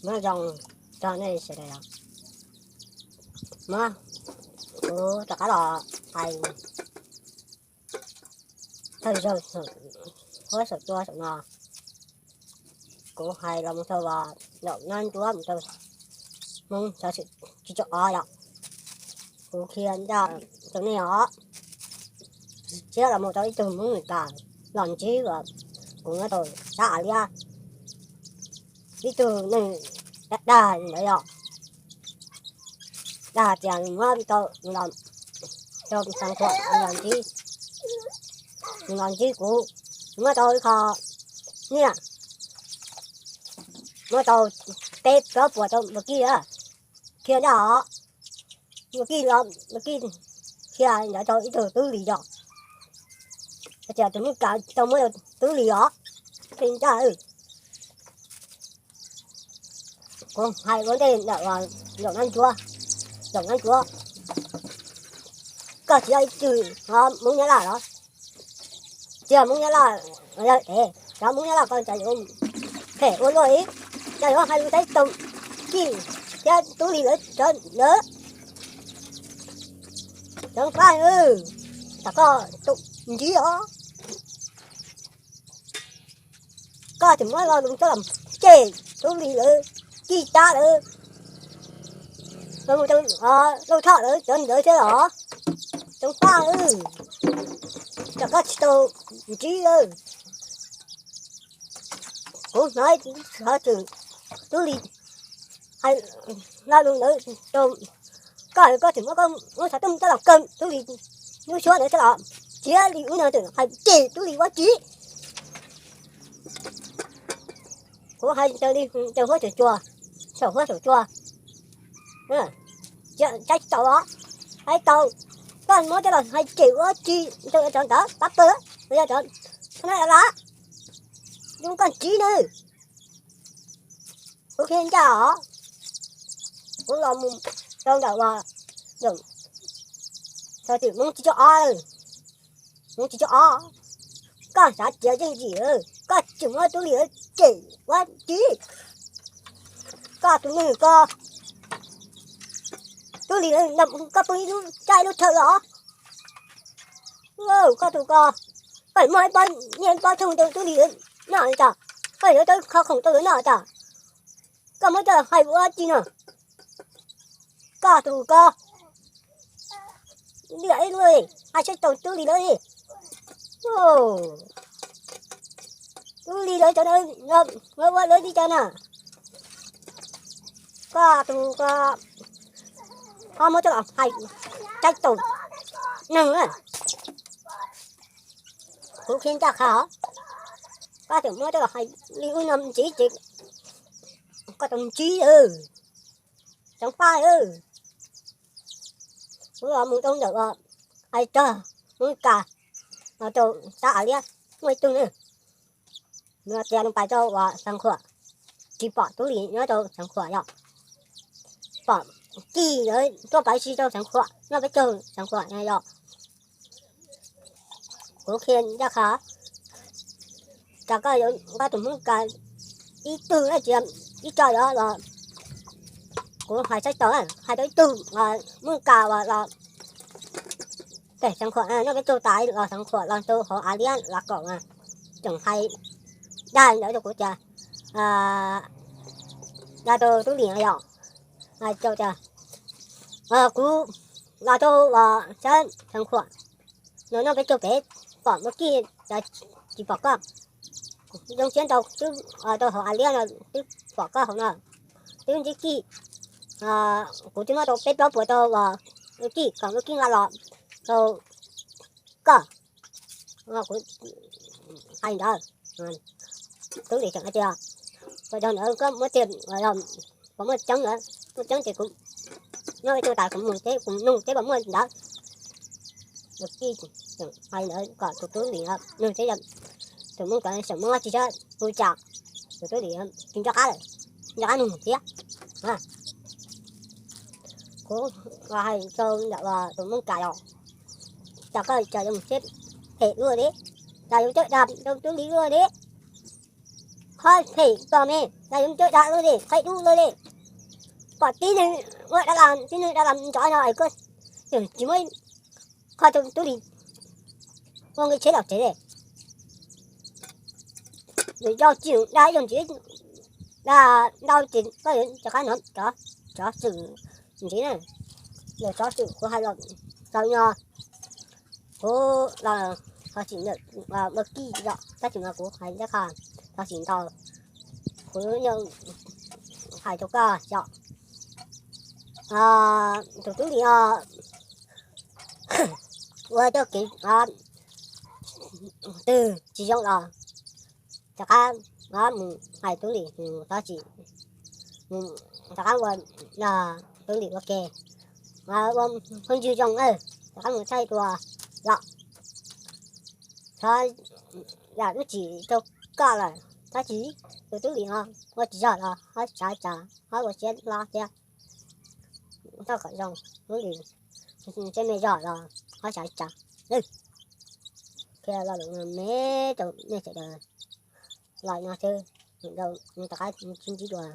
Muab zoo rau nej sawv daws os. Muab, kuv rov qab los hais thawj zaug huab saum cua saum no. Kuv hais los mus rau Vam Nab Ntsuab mus rau Hmoob Xov Xwm tsib caug ob yom. Kuv qhia ncaj rau nej os. Thiab los mus rau ib tug Hmoob Mes Kas los ntsib kuv nyob rau sab Av Liab, ib tug neeg dag dag ntawd yom. Dag tias nws muab tau, nws los rau Xeev Khuam, nws los ntsib, nws los ntsib kuv, nws muab tau ib qho nyiaj, muab tau peb plaub puas rau Npua Kij. Qhia ncaj os. Npua Kij los, Npua Kij qhia ntawd rau ib tug Tub Lis yom. Hais tias tus Hmoob Kas tau muab rau Tub Lis os. Qhia ncaj. Kuv hais ua ntej ntawm Zaum Nab Ntsuab, Zaum Nab Ntsuab, koj tsis yog ib tug Hmoob Nyab Laj los? Tsis yog Hmoob Nyab Laj, yog es cov Hmoob Nyab Laj ko cas yuav phem ua luaj li, cas yuav hais lus saib taus Kij thiab Tub Lis lawv cov ntawd. Ceev faj, tam koj ntsib os. Koj tseem muab lo lus coj los cem Tub Lis lawv, Kij Tsab lawv, los mus rau Lauj Thoj lawv cov ntawd thiab los? Ceev faj, tam koj tsis tau ntsib. Kuv hnov xov xwm Tub Lis hais lo lus ntawd rau koj, koj tseem muab koj lub xov tooj coj los kaw Tub Lis lub suab ntawd thiab los? Thiab li ub no tseem hais cem Tub Lis ua tsi. Kuv hais raws li raws huab saum cua, saum huab saum cua, saib tsis taus os, saib tsis taus. Koj muab coj los hais cem ua tsi rau cov ntawd pab pawg, yog cov thab nab las, zoo koj ntsib na. Kuv qhia ncaj os. Kuv los mus rau ntawm Zaum Xov Xwm Hmoob tsib caug ob, Hmoob tsib caug ob, koj xav tias yeej yim, koj tseem muab Tub Lis lawv cem ua tsi. Koj tus neeg ko, Tub Lis lawv, koj pw ib lub, coj ib lub chaw los? Koj tus ko, koj muaj ib pob nyiaj ib pob tshooj rau Tub Lis lawv noj li cas? Koj yuav rau qhov khoom rau lawv noj cas? Koj muab coj los hais ua tsi no? Koj tus ko, liam ib lub, hais saib taus Tub Lis lawv li. Tub Lis lawv cov ntawd ua lawv li cas na? Koj tus ko, ho muab coj los hais saib taus neeg na. Kuv qhia ncaj qha os, koj tseem muab coj los hais li ub no ntxiv ces koj tau ntsib. Ceev faj. Kuv los mus rau ntawm uas hais txog Hmoob Kas, los rau sab Av Liab, muaj ib tug na, nws tias nws pais rau uas Xeev Khuam, tsis pom Tub Lis nyob rau Xeev Khuam yom, pom Kij lawv tuaj pais si rau Xeev Khuam, noj peb caug Xeev Khuam na yom. Kuv qhia ncaj qha, cas koj yuav, koj tus Hmoob Kas ib tug na, tsis yog ib co los, kuv hais saib taus, hais rau ib tug Hmoob Kas uas los pem Xeev Khuam, noj peb caug tas los Xeev Khuam los rau hauv Av Liab los kaum, tseem hais dag ntawd rau kuv tias, dag rau Tub Lis yom, hais rau tias kuv los rau sab Xeev Khuam, noj peb caug pem, pom Npua Kij, tsis pom koj. Zoo siab ntau, twb rau hauv Av Liab no twb pom koj hauv no, twb ntsib Kij. Kuv twb muab tau peb plaub puas rau Npua Kij kom Npua Kij nqa los rau koj. Kuv hais ntawd, Tub Lis tseem hais tias, puas yog ntawd koj muab tiag, puas muaj tseeb ntawd? Muaj tseeb ces kuv nyob ib tug tas kuv mus thiab kuv nug thiab puas muaj ntawd. Npua Kij tseem hais ntawd kom tus Tub Lis nug thiab, tus Hmoob Kas tseem muab tsis txhob hu cas, tus Tub Lis tsis nco qab lawm, nco qab nug thiab. Kuv hais rau ntawm tus Hmoob Kas los, cas koj cas yuav mus siab phem luaj li, cas yuav coj dag rau Tub Lis luaj li. qhov phem pom me, yog yuav coj da luaj li, qhov dub luaj li. Pom tib neeg ua da la, tib neeg da la nrov no es koj tsis muab qhov tus tub li ua nqi tsheb los tsev li. Yog tsis da yog ntxiv, da ntau ces koj yuav rov qab hnov cov xwm ntxiv na. Yog cov xwm kuv hais los txaus no, kuv los thov txim ntau, ua kij zom tab sis mas kuv hais ncaj qha, thov txim ntau. Kuv hais rau koj xyov tus tub li no ua txoj kev twg tsis zoo los rov qab mus hais tub li, thov txim, rov qab ua tub li ua ke, ua phooj ywg zoo, rov qab mus thaij dua los. Thov zam lub txim rau koj lawm, tab sis tus tub li no ua tsis zog los ho xav tsa, ho ua siab hlob thiab. Thov kom zoo, tub li, tsev me zog los ho xav tsa. Qhia lo lus no me rau nej sawv daws los no xwb, rov qab sib ntsib dua.